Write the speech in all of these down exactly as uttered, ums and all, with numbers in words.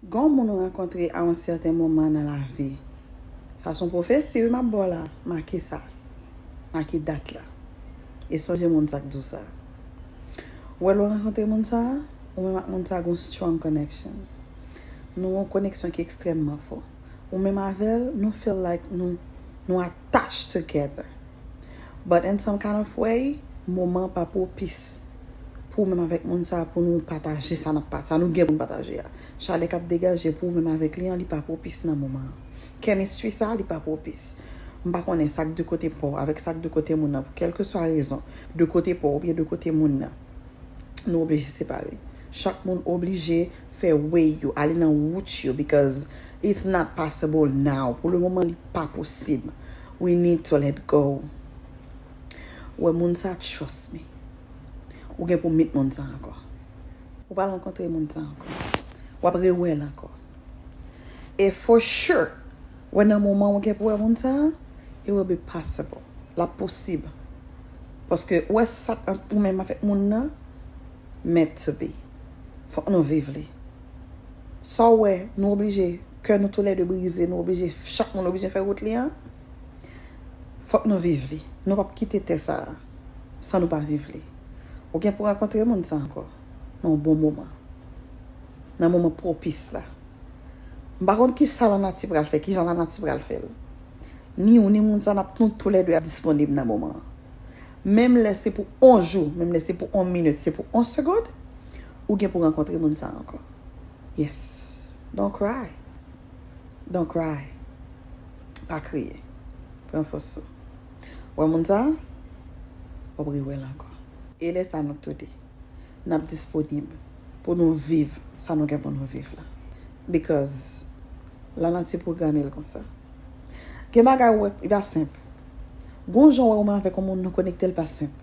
Gen yon moun ou rankontre a yon sèten moman nan lavi. Sa se yon pwofesi wi m ap ba w la. Make sa. Make dat la. E sonje moun sa k di w sa. Ou wè lè w rankontre moun sa a, ou menm ak moun sa a gen yon strong connection. Nou gen yon koneksyon ki ekstrèmman fò. Ou menm avè l, nou feel like nou, nou attached together. But in some kind of way, moman an pa pwopis pou ou menm avèk moun sa a, pou nou pataje sa n ap pataje, sa nou gen pou n pataje a. Chalè k ap degaje pou ou menm avèk li an, li pa pwopis nan moman an. Chemistry sa a, li pa pwopis. M pa konnen sa k de kote pa w avèk sa k de kote moun nan, pou kèlkeswa rezon, de kote pa w oubyen de kote moun nan, nou oblije separe. Chak moun oblije fè way yo, ale nan wout yo, because it's not possible now. Pou le moman, li pa posib. We need to let go. Ou wè moun sa, trust me. Ou gen pou meet moun sa ankò. Ou pral rankontre moun sa ankò. W ap rewè l ankò. E for sure, wè nan moman ou gen pou wè moun sa, it will be possible. L ap posib. Paske ou wè sa ant ou menm avèk moun nan, meant to be. Fòk nou viv li. Sa w wè, nou oblije, kè nou toulède brize, nou oblije, chak moun oblije fè wout li an. Fòk nou viv li. Nou p ap kite tè sa a san nou pa viv li. Ou gen pou rankontre moun sa ankò nan yon bon moman. Nan moman pwopis la. M pa konn kisa lanati pral fè, kijan lanati pral fè l. Ni ou ni moun sa n ap nou toulède ap disponib nan moman an. Menm lè se pou on jou, menm lè se pou on minit, se pou on segond, ou gen pou rankontre moun sa ankò. Yes. Don't cry. Don't cry. Pa kriye. Pran fòs ou. Wè moun sa, w ap rewè l ankò. E lè sa nou tou de, n ap disponib pou nou viv sa nou gen pou nou viv la. Because lanati pwograme l konsa. Gen bagay ou wè, li pa senp. Gon jan ou wè ou menm avèk yon moun nou konekte, li pa senp.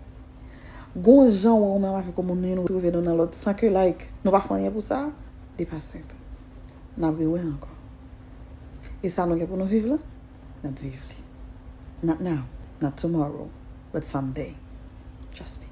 Gon jan ou wè ou menm avèk yon moun nou, nou twouve nou nan lòt san ke, like, nou pa fè anyen pou sa, li pa senp. N ap rewè ankò. E sa nou gen pou nou viv la, n ap viv li. Not now, not tomorrow, but someday. Trust me.